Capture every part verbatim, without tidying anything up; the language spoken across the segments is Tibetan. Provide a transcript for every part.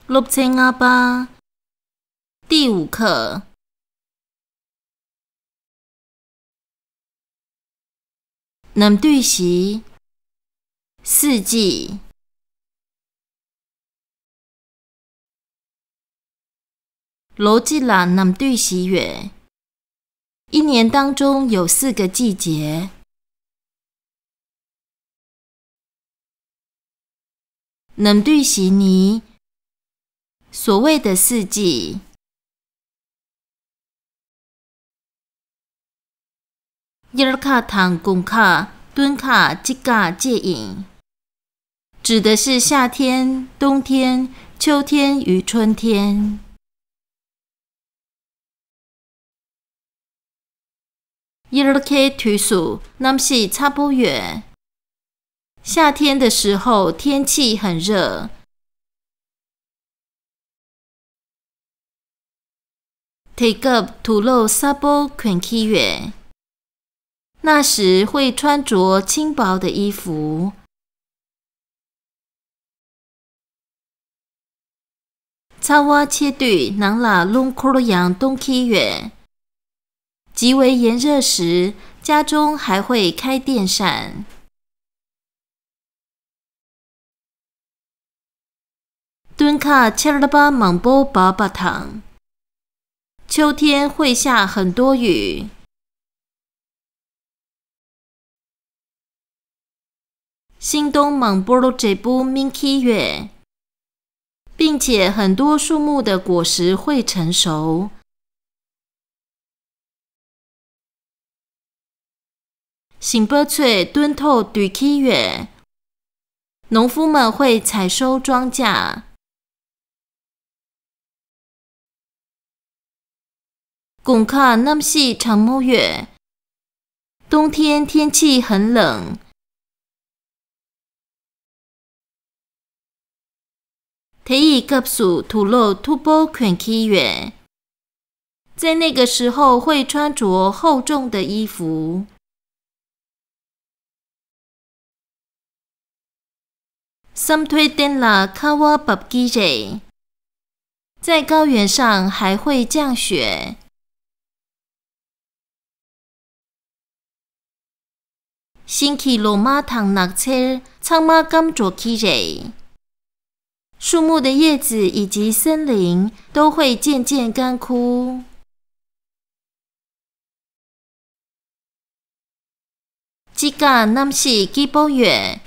སློབ་ཚན་ལྔ་པ། 第五课。 ནམ་དུས་བཞི། 四季། ལོ་གཅིག་ལ་ནམ་དུས་བཞི་ཡོད།一年当中有四个季节。 ནམ་དུས་བཞི་ནི། 所谓的四季། དབྱར་ཁ་དང་དགུན་ཁ། སྟོན་ཁ། དཔྱིད་ཁ་བཅས་ཡིན། 指的是夏天、冬天、秋天与春天。 དབྱར་ཁའི་དུས་སུ་གནམ་གཤིས་ཚ་པོ་ཡོད། 夏天的时候天气很热。 དེ་སྐབས་དུག་ལོག་གསལ་པོ་གོན་གྱི་ཡོད། 那时会穿着轻薄的衣服。 ཚ་བ་ཆེ་དུས་ནང་ལ་རླུང་འཁོར་ཡང་གཏོང་གི་ཡོད། 极为炎热时，家中还会开电扇。 སྟོན་ཁ་ཆར་པ་མང་པོ་འབབ་པ་དང་། 秋天会下很多雨。 ཤིང་སྡོང་མང་པོར་འབྲས་བུ་སྨིན་གྱི་ཡོད། 并且很多树木的果实会成熟。 ཞིང་པ་ཚོས་སྟོན་ཐོག་སྡོད་ཀྱི་ཡོད། 农夫们会采收庄稼。 དགུན་ཁ་གནམ་གཤིས་གྲང་མོ་ཡོད། 冬天天气很冷。 དེ་ཡི་སྐབས་སུ་དུག་ལོག་མཐུག་པོ་གོན་གྱི་ཡོད། 在那个时候会穿着厚重的衣服。 ས་མཐོའི་སྟེང་ལ་ཁ་བ་བབས་ཀྱི་རེད། 在高原上还会降雪。 ཤིང་གི་ལོ་མ་དང་ནགས་ཚལ་ཚང་མ་སྐམ་འགྲོ་གི་རེད། 树木的叶子以及森林都会渐渐干枯。 དཔྱིད་ཀ་གནམ་གཤིས་སྐྱིད་པོ་ཡོད།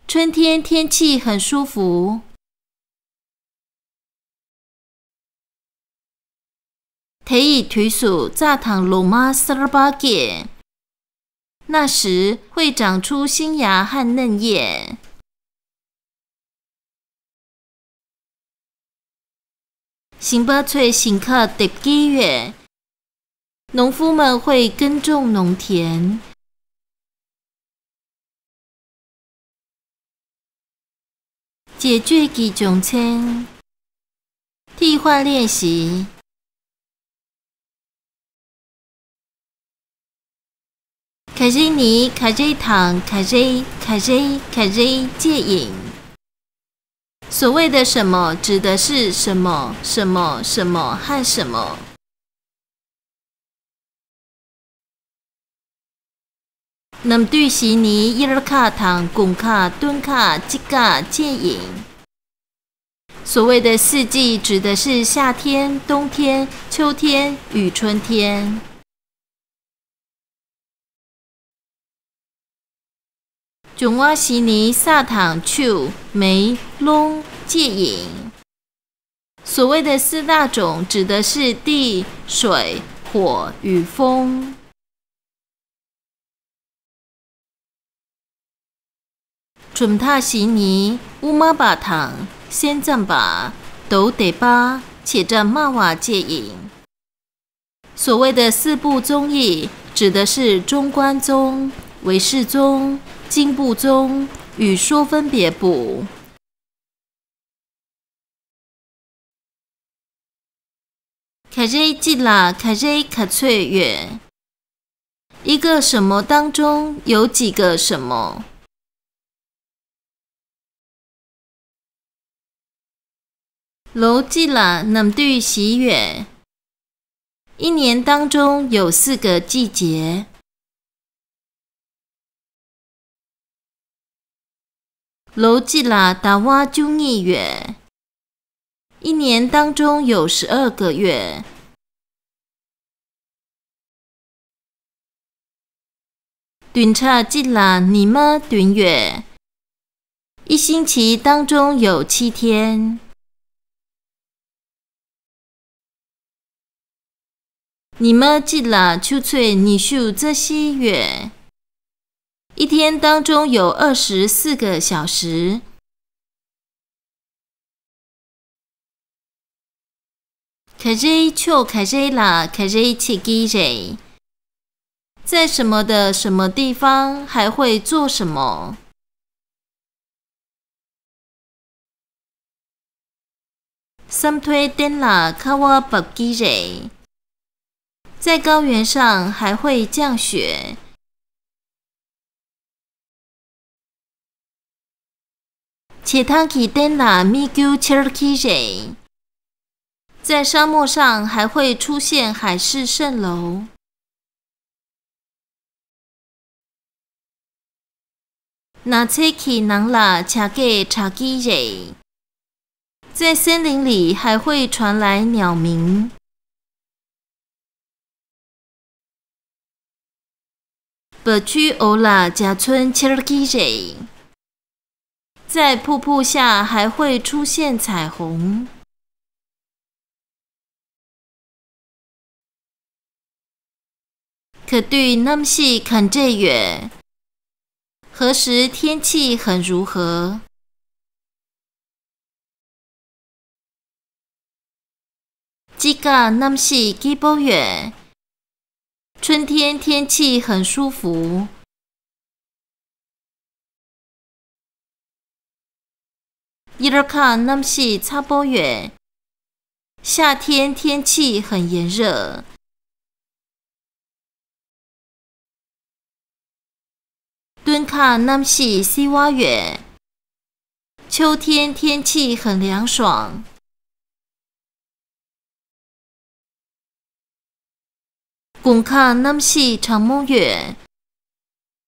春天天气很舒服。 དེ་ཡི་དུས་སུ་རྩྭ་དང་ལོ་མ་གསར་པ་སྐྱེས། 那时会长出新芽和嫩叶。 ཞིང་པ་ཚོས་ཞིང་ཁ་འདེབས་ཀྱི་ཡོད། 农夫们会耕种农田。 བྱེད་སྤྱོད་ཀྱི་སྦྱོང་ཚན། 替换练习。 ག་རེ་ནི་ག་རེ་དང་ག་རེ་ག་རེ་ག་རེ་བཅས་ཡིན། 所谓的什么指的是什么什么什么和什么。 ནམ་དུས་བཞི་ནི་དབྱར་ཁ་དང་དགུན་ཁ། སྟོན་ཁ། དཔྱིད་ཁ་བཅས་ཡིན། 所谓的四季指的是夏天、冬天、秋天与春天。 འབྱུང་བ་བཞི་ནི་ས་དང་ཆུ། མེ། རླུང་བཅས་ཡིན། 所谓的四大种指的是地、水、火与风。 གྲུབ་མཐའ་བཞི་ནི་དབུ་མ་པ་དང་། སེམས་ཙམ་པ། མདོ་སྡེ་པ། བྱེ་བྲག་སྨྲ་བ་བཅས་ཡིན། 所谓的四部宗义指的是中观宗、唯识宗、经部宗与说分别部。 ག་རེ་གཅིག་ལ་ག་རེ་ག་ཚོད་ཡོད། 一个什么当中有几个什么。ལོ་གཅིག་ལ་ནམ་དུས་བཞི་ཡོད། 一年当中有四个季节。 ལོ་གཅིག་ལ་ཟླ་བ་བཅུ་གཉིས་ཡོད། 一年当中有十二个月。 བདུན་ཕྲག་གཅིག་ལ་ཉི་མ་བདུན་ཡོད། 一星期当中有七天。 ཉི་མ་གཅིག་ལ་ཆུ་ཚོད་ཉི་ཤུ་རྩ་བཞི་ཡོད། 一天当中有二十四个小时。 ག་རེ་ཕྱོགས་ག་རེ་ལ་ག་རེ་བྱེད་ཀྱི་རེད། 在什么的什么地方还会做什么？ ས་མཐོའི་སྟེང་ལ་ཁ་བ་བབས་ཀྱི་རེད། 在高原上还会降雪。 བྱེ་ཐང་གི་སྟེང་ལ་སྨིག་རྒྱུ་འཁྱིལ་གྱི་རེད། 在沙漠上还会出现海市蜃楼。 ནགས་ཚལ་གྱི་ནང་ལ་བྱ་སྐད་གྲགས་ཀྱི་རེད། 在森林里还会传来鸟鸣。 བ་ཕྱུགས་འོག་ལ་འཇའ་ཚོན་འཁྱིལ་གྱི་རེད། 在瀑布下还会出现彩虹。 ག་དུས་གནམ་གཤིས་ག་འདྲས་ཡོད། 何时天气很如何？ དཔྱིད་ཀ་གནམ་གཤིས་སྐྱིད་པོ་ཡོད། 春天天气很舒服。 དབྱར་ཁ་གནམ་གཤིས་ཚ་པོ་ཡོད། 夏天天气很炎热。 སྟོན་ཁ་གནམ་གཤིས་བསིལ་བ་ཡོད། 秋天天气很凉爽。 དགུན་ཁ་གནམ་གཤིས་གྲང་མོ་ཡོད།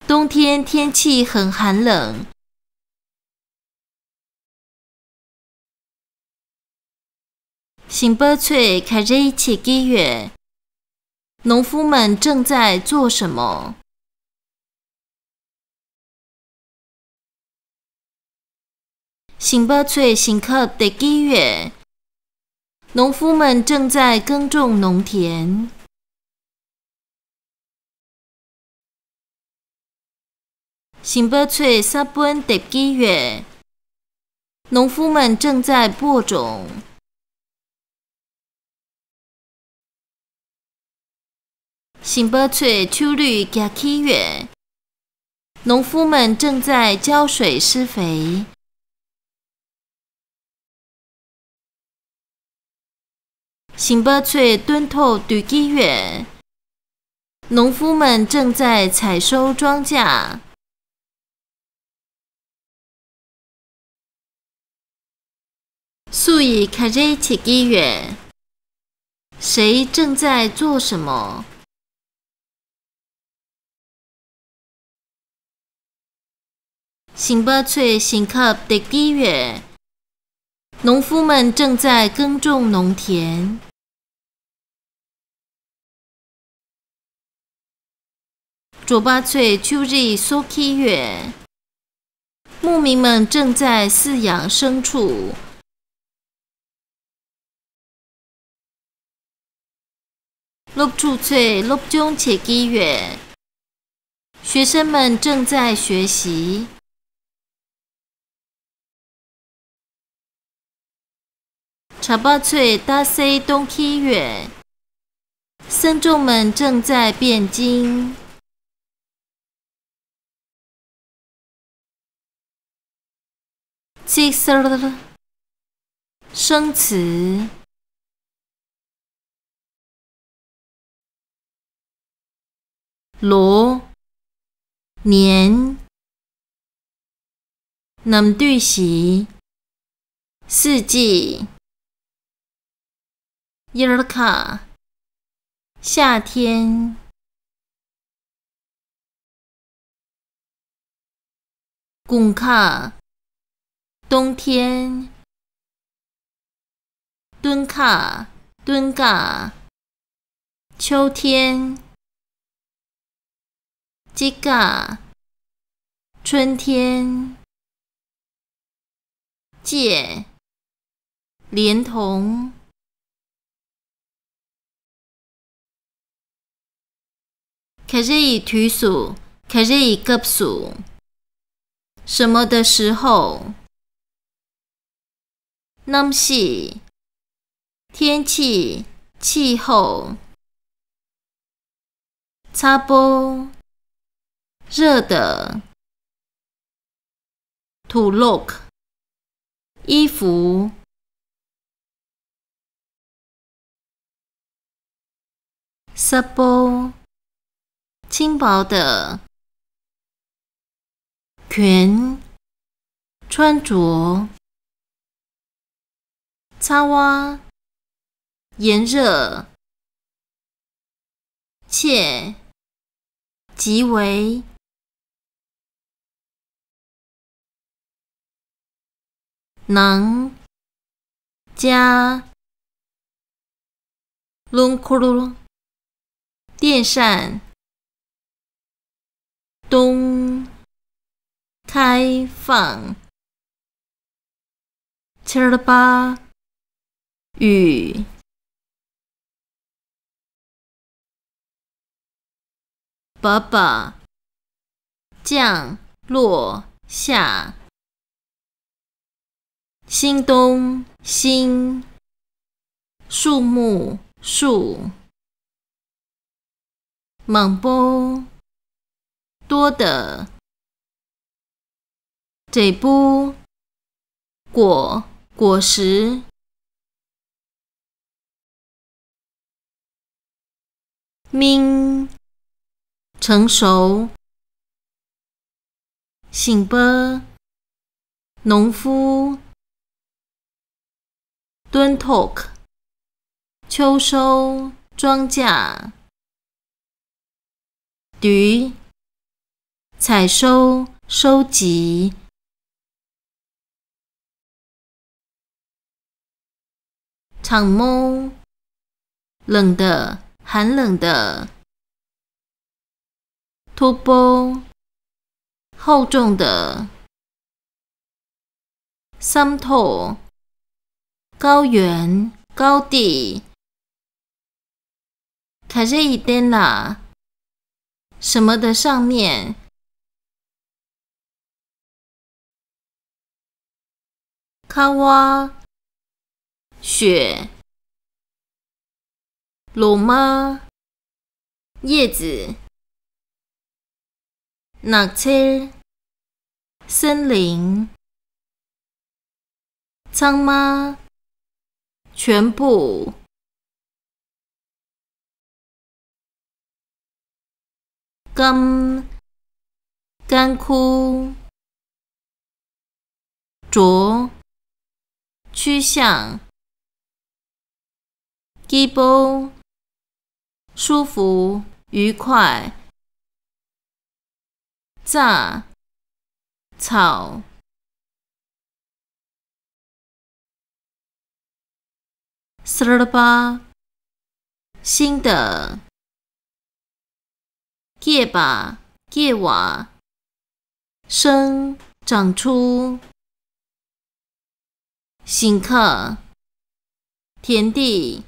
冬天天气很寒冷。 ཞིང་པ་ཚོས་ག་རེ་བྱེད་ཀྱི་ཡོད། 农夫们正在做什么？ ཞིང་པ་ཚོས་ཞིང་ཁ་འདེབས་ཀྱི་ཡོད། 农夫们正在耕种农田。 ཞིང་པ་ཚོས་ས་བོན་འདེབས་ཀྱི་ཡོད། 农夫们正在播种。 ཞིང་པ་ཚོས་ཆུ་ལུད་རྒྱག་གི་ཡོད། 农夫们正在浇水施肥。 ཞིང་པ་ཚོས་སྟོན་ཐོག་བསྡུ་གི་ཡོད། 农夫们正在采收庄稼。 སུ་ཡིས་ག་རེ་བྱེད་ཀྱི་ཡོད། 谁正在做什么？ ཞིང་པ་ཚོས་ཞིང་ཁ་འདེབས་ཀྱི་ཡོད། 农夫们正在耕种农田。 འབྲོག་པ་ཚོས་ཕྱུགས་རིགས་གསོ་གི་ཡོད། 牧民们正在饲养牲畜。 སློབ་ཕྲུག་ཚོས་སློབ་སྦྱོང་བྱེད་ཀྱི་ཡོད། 学生们正在学习。 གྲྭ་པ་ཚོས་རྟ་གསེར་གཏོང་གི་ཡོད། 僧众们正在辩经。 ཚིག་གསར། 生词。 ལོ། 年། ནམ་དུས་བཞི། 四季། དབྱར་ཁ། 夏天། དགུན་ཁ། 冬天། སྟོན་ཁ། སྟོན་ཀ། 秋天། དཔྱིད་ཀ། 春天། 介། 连同。 ག་རེ་ཡི་དུས་སུ། ག་རེ་ཡི་སྐབས་སུ། 什么的时候། གནམ་གཤིས། 天气、气候། ཚ་པོ།热的། དུག་ལོག། 衣服། སྲབ་པོ། 轻薄的། 裙，穿着。 ཚ་བ། 炎热། 切，极为། ནང་། 家། རླངས་འཁོར། 电扇། 冬，开放。 ཆར་པ། 雨། བབས་པ། 降落下。 新东，新。树木，树。 མང་པོ། 多的། འབྲས་བུ། 果，果实。སྨིན། 成熟。 ཞིང་པ། 农夫། སྟོན་ཐོག秋收，庄稼。 དུས། 采收，收集。 གྲང་མོ། 冷的，寒冷的。 མཐུག་པོ། 厚重的。 ས་མཐོ། 高原，高地。 ག་རེ་ཡི་སྟེང་ལ། 什么的上面。 ཁ་བ། 雪。 ལོ་མ། 叶子。 ནགས་ཚལ། 森林。 ཚང་མ། 全部。 སྐམ། 干枯。 着。 趋向。 སྐྱིད་པོ། 舒服，愉快。 རྩྭ། 草。 གསར་པ། 新的。 སྐྱེས་པ། སྐྱེས་པ། 生，长出。 ཞིང་ཁ། 田地。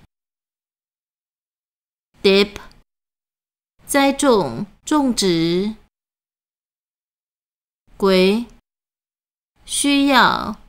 འདེབས། 栽种，种植。 དགོས། 需要。